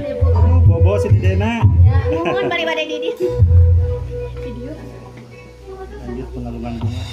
Ibu. Bobo si Dena. Nuhun bari bade di dieu. Video. Lanjut pengalungan bunga.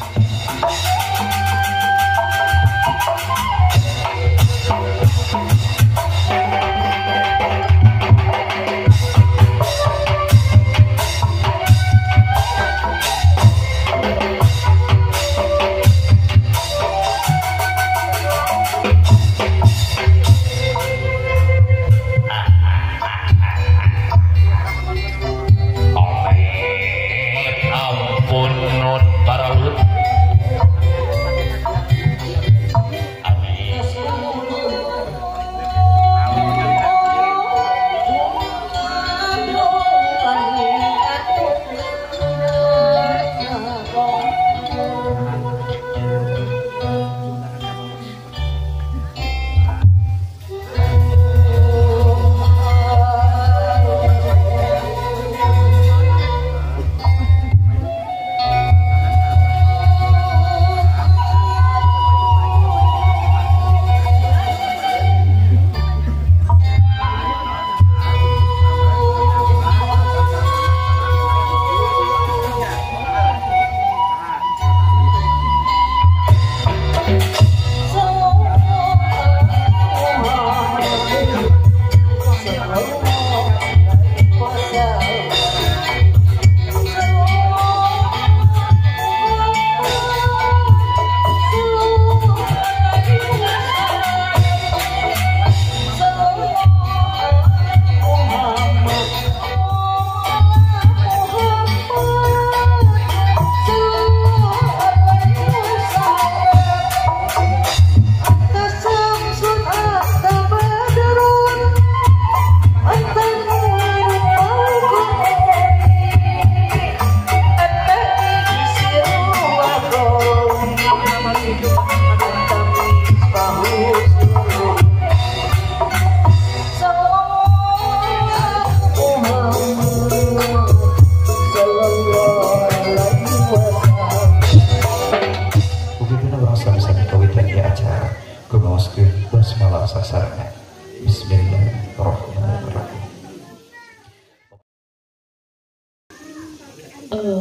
Bismillahirrahmanirrahim.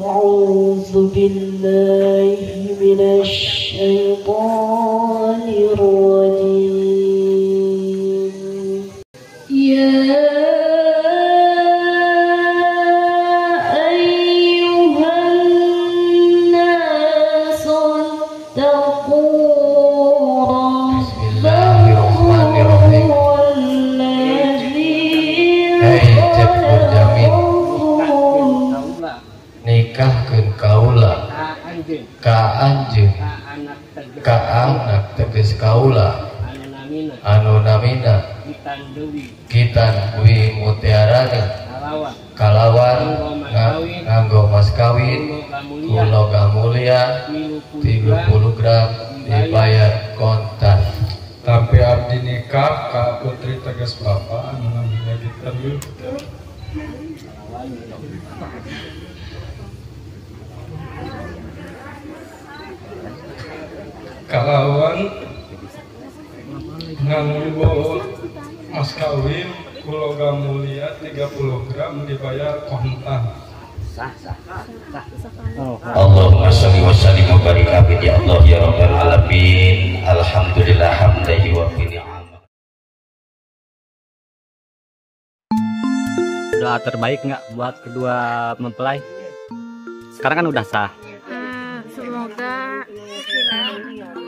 A'udzu billahi minasy syaithanir rajim. Ya ayyuhan nasu taqu Bismillahirrahmanirrahim. Hei Cep Nurjamin, nikahkeun kaula ka anjeun ka anak tegas kaula anu namina Kitan Dwi Mutiarani kalawan nganggo mas kawin kula mulia 30 gram dibayar kontan. Tapi abdi nikah ka putri tegas bapak anu namina Kitan Dwi. Kalawan nganggo mas kawin kula mulia 30 gram dibayar kontan. Allahumma sholli wa sallim wa barik alaihi ya Allah ya Rabbal alamin. Alhamdulillah hamdahi wa bi ni'amah. Doa terbaik nggak buat kedua mempelai? Sekarang kan udah sah. Semoga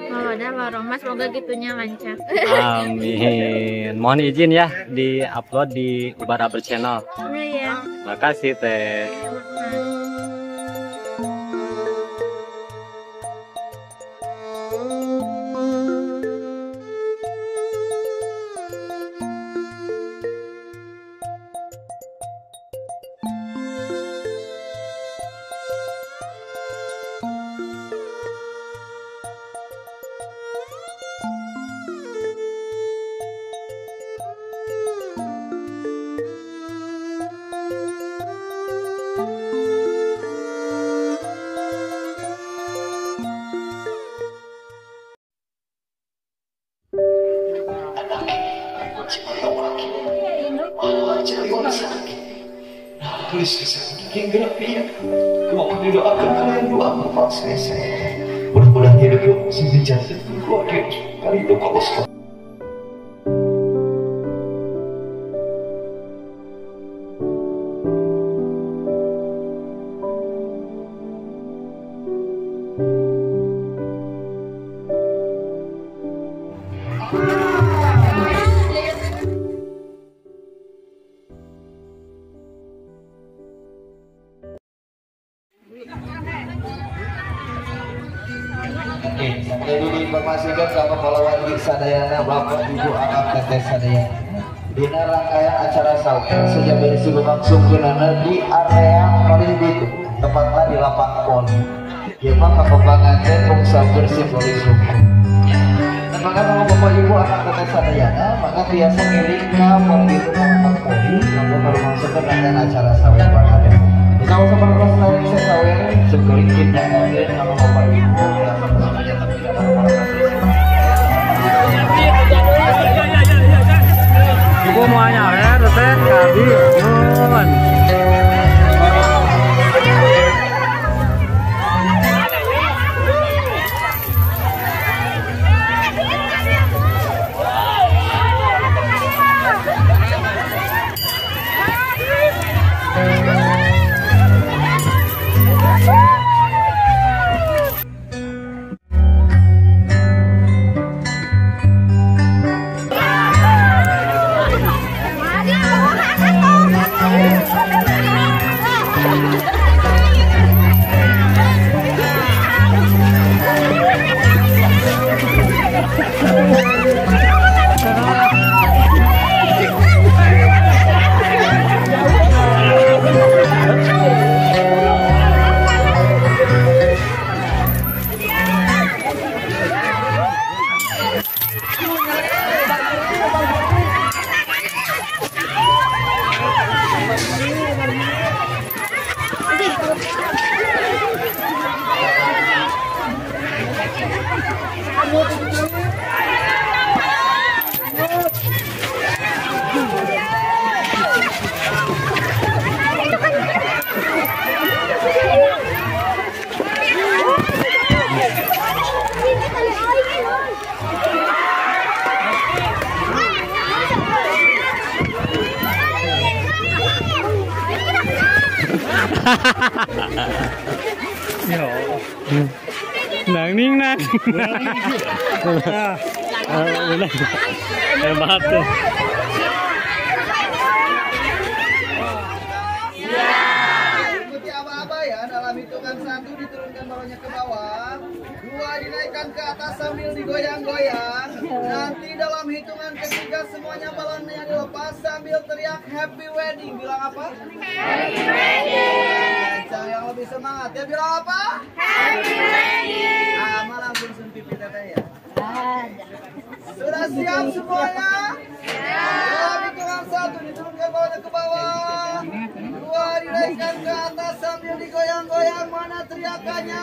mawadah warohmah, semoga gitunya lancar. Amin. Mohon izin ya di upload di Ubara Channel. Iya. Makasih Teh. Cilegon sakit. Nah, tulis kesana, mau didoakan kalian doa bapak saya. Mudah-mudahan hidup sing dijanten keluarga kali itu kalau Oke, jadi diinformasikan sama kalawargi sadayana bapak ibu akang teteh sadayana. Dina rangkaian acara sawer sejak berisi langsung kenana di area Polisi Bitung, tepatnya di lapang Poli. Ieu mah kakembangan teh mung bersih polisi hukum. Dan maka sama bapak ibu akang teteh sadayana, maka biasa ngiring ka Polisi Bitung lapang Poli, kanggo ngalumangsungkeun rangkaian acara sawer bakal. Kalau sama kelas saya sawer, segeri kita oke kalau bapak ibu semuanya tapi dalam para ibu mau nyawer teh kabi nuhun. Nang ning nang. Hebat tuh. Ikuti aba-aba ya, dalam hitungan 1 diturunkan bawahnya ke bawah, 2 dinaikkan ke atas sambil digoyang-goyang. Nanti dalam hitungan ketiga semuanya balonnya dilepas sambil teriak happy wedding. Bilang apa? Happy wedding. Kencang yang lebih semangat ya, bilang apa? Happy wedding. Ah, langsung sentuh teteh ya. Sudah siap semuanya? Dalam hitungan 1 diturunkan bawahnya ke bawah, 2 dinaikkan ke atas sambil digoyang-goyang. Mana teriakannya?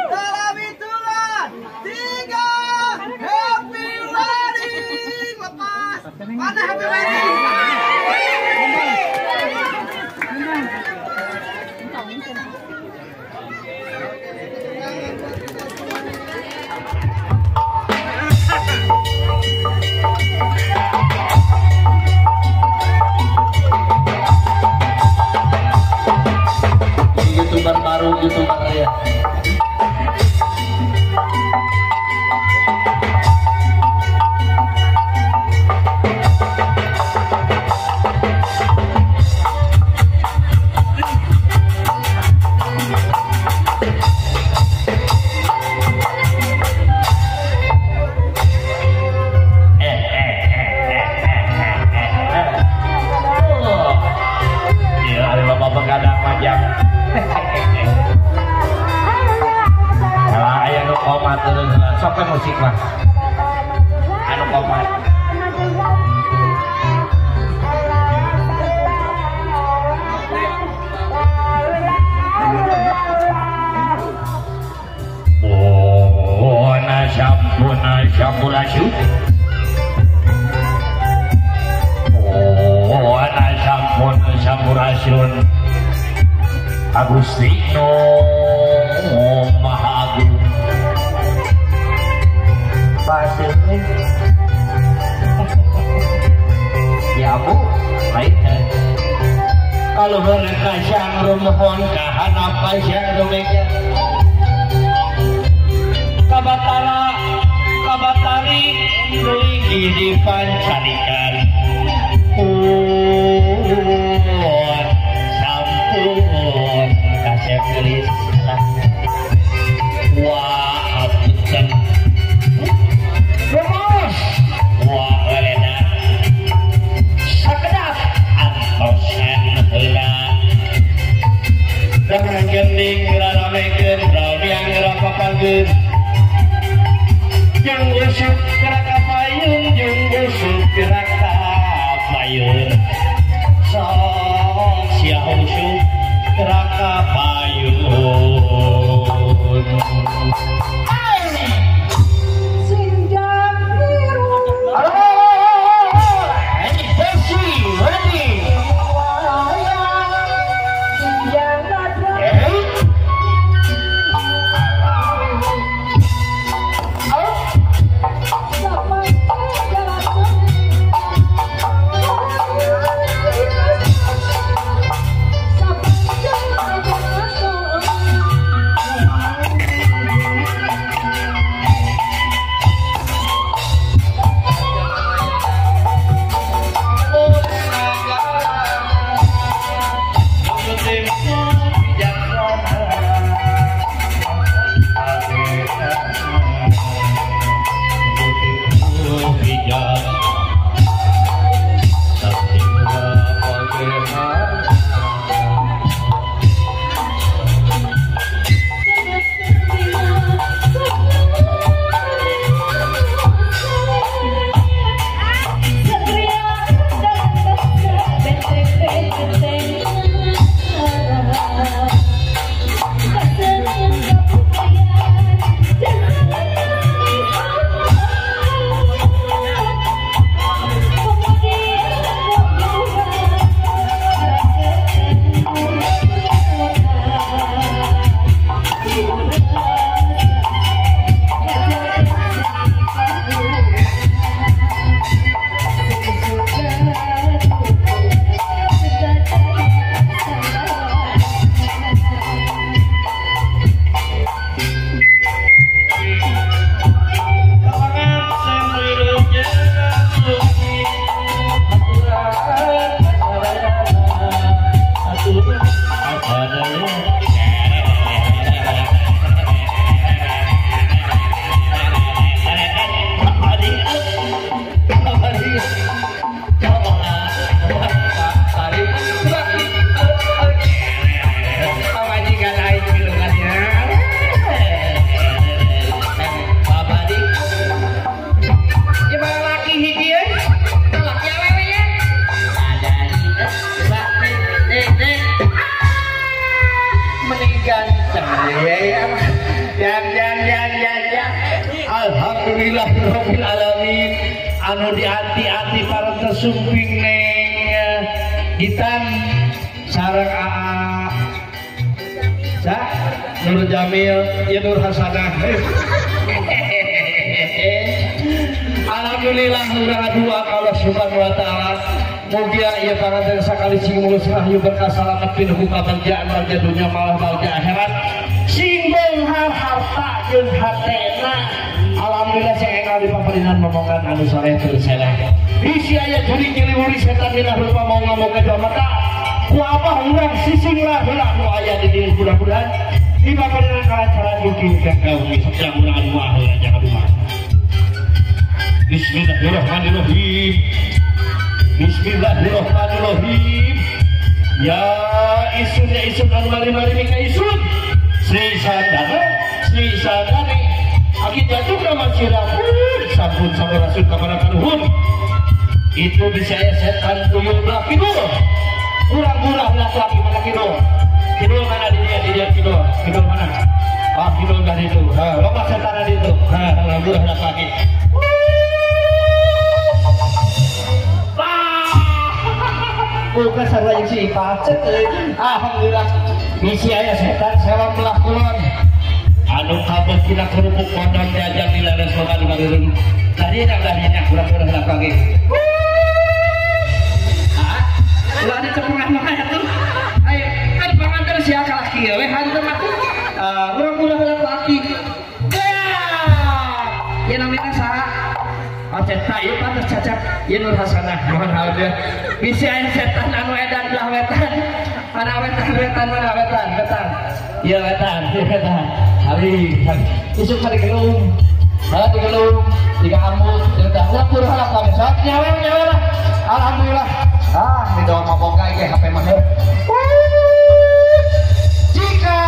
Dalam hitungan 3, happy wedding. Lepas. Mana happy wedding? YouTuber baru, YouTuber ya. Sinuhun Agusti nu Maha Agung. Pasir ya Bu, baik. Kalau mereka siang rumohon kahanap siang rumeknya. Kabatara kabatari lagi dipancarikan. Pun sampun kasih gelis lah. Wah apunten. Rumus wah lelena. Sakedap antosan heula. Lamun gending raramekeun rawiang rapapageun. Jeung usuk gerak kapayun, jeung usuk gerak kapayun. Sok sia usuk gerak kapayun. Sinjang biru. Alhamdulillahirabbil alamin anu dianti-anti para sumping neng Gitan sareng AA sa Nur Jamil ya Nur Hasanah. Alhamdulillah urang dua ka Allah Subhanahu wa taala. Mugia ieu panganten sakali sing mulus rahayu berkah salamet pinuh kabagjaan bagja dunya malah bagja akhirat. Sing beunghar harta jeung hatena. Alhamdulillah sing enggal dipaparinan momongan anu saleh tur saleh. Bisi aya jurig nyiliwuri setan dina rupa mau ngamoga dua mata. Ku abah urang sising lah heula nu aya di dieu mudah-mudahan dipaparinan kalancaran dugi ka kaum sedang urang dua heula jangan dua. Bismillahirrahmanirrahim. Bismillahirrahmanirrahim. Ya isun ya isun anu mari-mari mika isun. Sri Sandana, Sri Sandani. Aki jatuh nama sirapun sampun sampurasun kamana kanuhun. Itu bisa ya setan tuyul belah kidul. Kurang-kurang laki-laki mana kidul? Kidul mana di dia kidul? Kidul mana? Ah kidul dari itu. Ha, loba setan di itu. Ha, alhamdulillah laki-laki. Bukan sarua jeung si Ipah. Alhamdulillah bisi aya setan sewa belah kulon. Anu kabeh kina kerupuk kodon diajak di leles loba di bareung. Tadi dah kurang-kurang lah pagi. Ah, ulah dicepungah mah atuh. Ayo, kan panganten sia kalah kieu we hantu mah. Urang-urang heula ku aki. Ya namina saha? Oh cetak ieu pantes cacap ieu Nur Hasanah mohon hadir. Bisi aya setan anu edan belah wetan. Mana wetan wetan mana wetan wetan. Ieu wetan, ieu wetan. Hari isuk ka digelung. Heeh digelung, tiga amuk, cerita ulah purah lah kami. Sok nyawe nyawe lah. Alhamdulillah. Ah, di doa maboga ge HP mah. Jika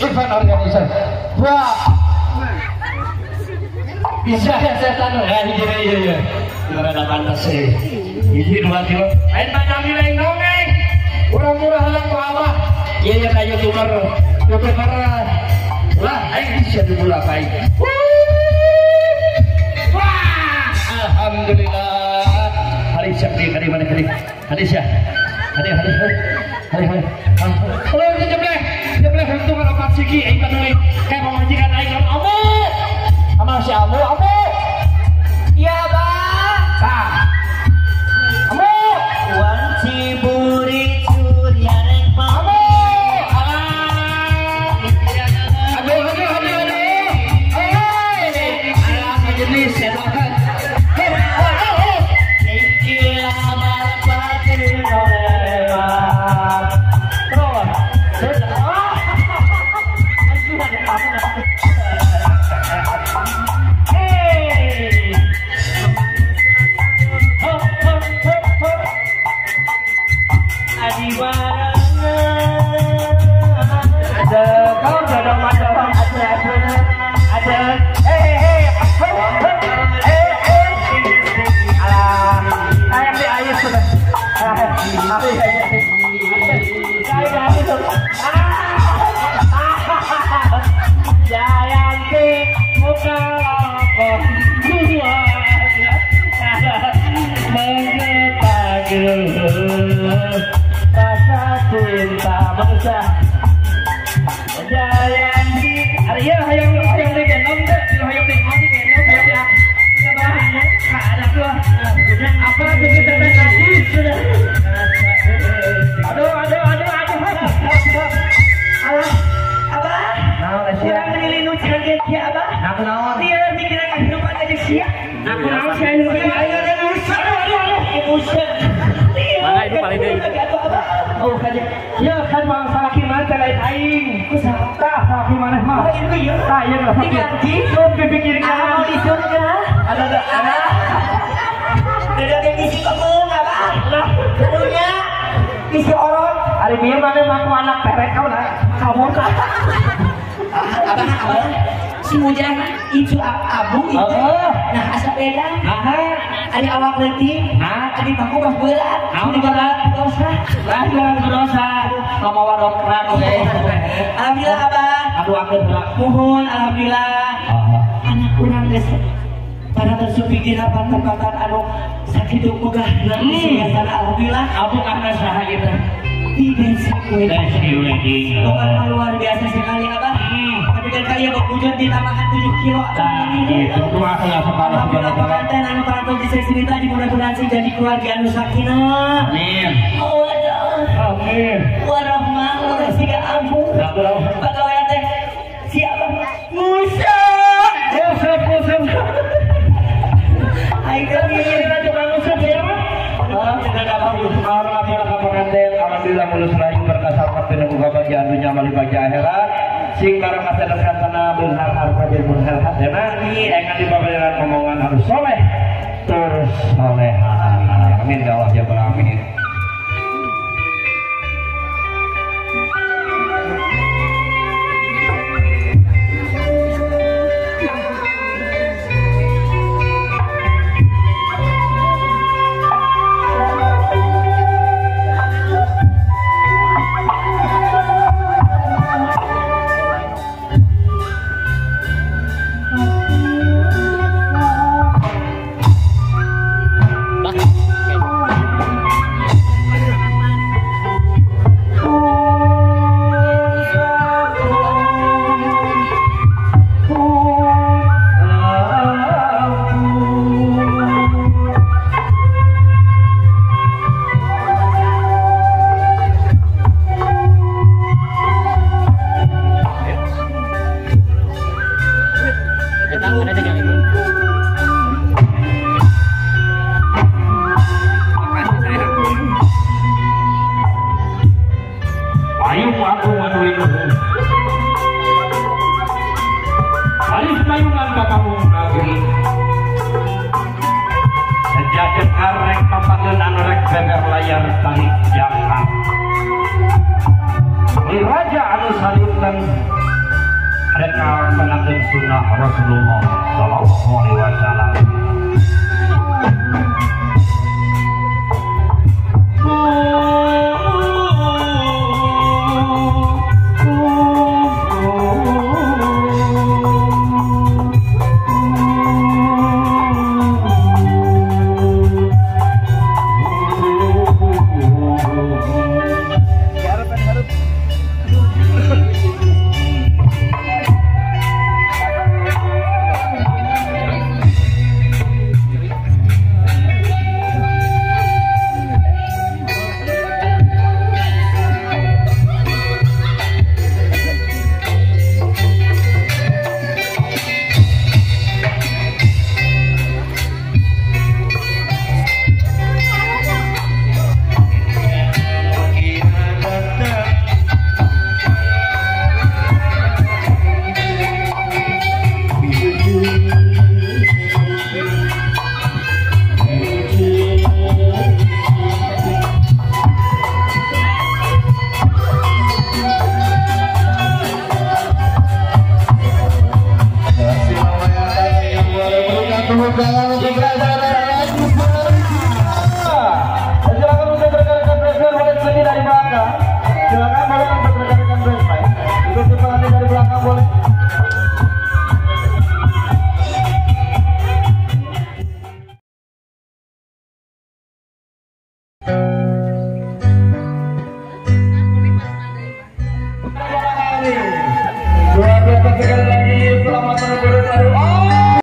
event organizer. Wah. Bisa ya setan ya hiji deui ieu. Rada pantes sih. Hiji dua tilu. Lain panjang lain dongeng. Urang murah heula ku abah. Ieu ya ka YouTuber. YouTuber. Lah aing bisa dibulah aing. Wah, alhamdulillah. Hari siap di hari mana hari? Hari siap. Hari hari hari hari. Kalau jebleh, jebleh untungan opat siki aing peduli. Kayak pamajikan aing amu. Sama si Amu, Amu. Iya, Bang. Tah. Amu. Wanci buri surya reng Amu. Alah. Aduh, aduh, aduh, aduh. Hei. Alah, sejenis setan. Hei, oh, oh, oh. Iki lamar pati lewat. Terus. Ah. Aduh, ada apa? Cinta manusia Jayanti Arya hayang hayang digendong teh hayang digendong hayang di ada tuh apa tuh kita tadi sudah aduh aduh aduh aduh alah abah naon sia urang meuli nu canggih kieu abah aku naon ieu mikiran kehidupan aja sia aku naon sia ayo aduh aduh aduh emosi mangga ibu paling deui. Oh kaje. Ya kan bang salaki mana teh lain aing. Kusaha? Tah salaki maneh mah. Oh ieu ieu. Tah ieu lah diganti. Lu pipikir kanan di surga. Ada ada ada. Ada yang isi kemeung abah. Lah karunya isi orot. Ari bieu maneh mah ku anak perek kau lah. Kamu tah. Abah abah si Mujang itu abu itu. Nah asa beda. Ari awak leutik. Ari bangku mah berat. Naon berat? Dosa. Lah jangan berdosa. Ngamawa dokteran oge. Alhamdulillah abah. Aduh aku heula. Muhun alhamdulillah. Anak urang geus para tersupi dina patempatan anu sakitu megah singgasana alhamdulillah. Abu karena saha gitu. Di Desi Wedding. Bukan luar biasa sekali abah. Tapi kan kali ya bujur ditambahkan 7 kilo. Nah, gitu. Rumah lah separuh. Alhamdulillah pengantin anu parantos di cerita di mudah-mudahan sih jadi keluarga anu sakinah. Amin. Waduh. Amin. Warahmah ulah siga ampun. Pagawean teh siapa? Musa. Musa, Musa. Aing teh mikirna tukang Musa ya mah. Alhamdulillah mulus rayu berkah salamet pinuh kabagjaan dunya mali bagja akhirat. Sing bareng masyarakat tanah beunghar harta jeung beunghar hatena engan dipabayaran omongan harus soleh terus soleha. Amin ya Allah ya rabbal alamin. Bah. sunnah Rasulullah Sallallahu Alaihi Wasallam. Tepuk tangan untuk Brother.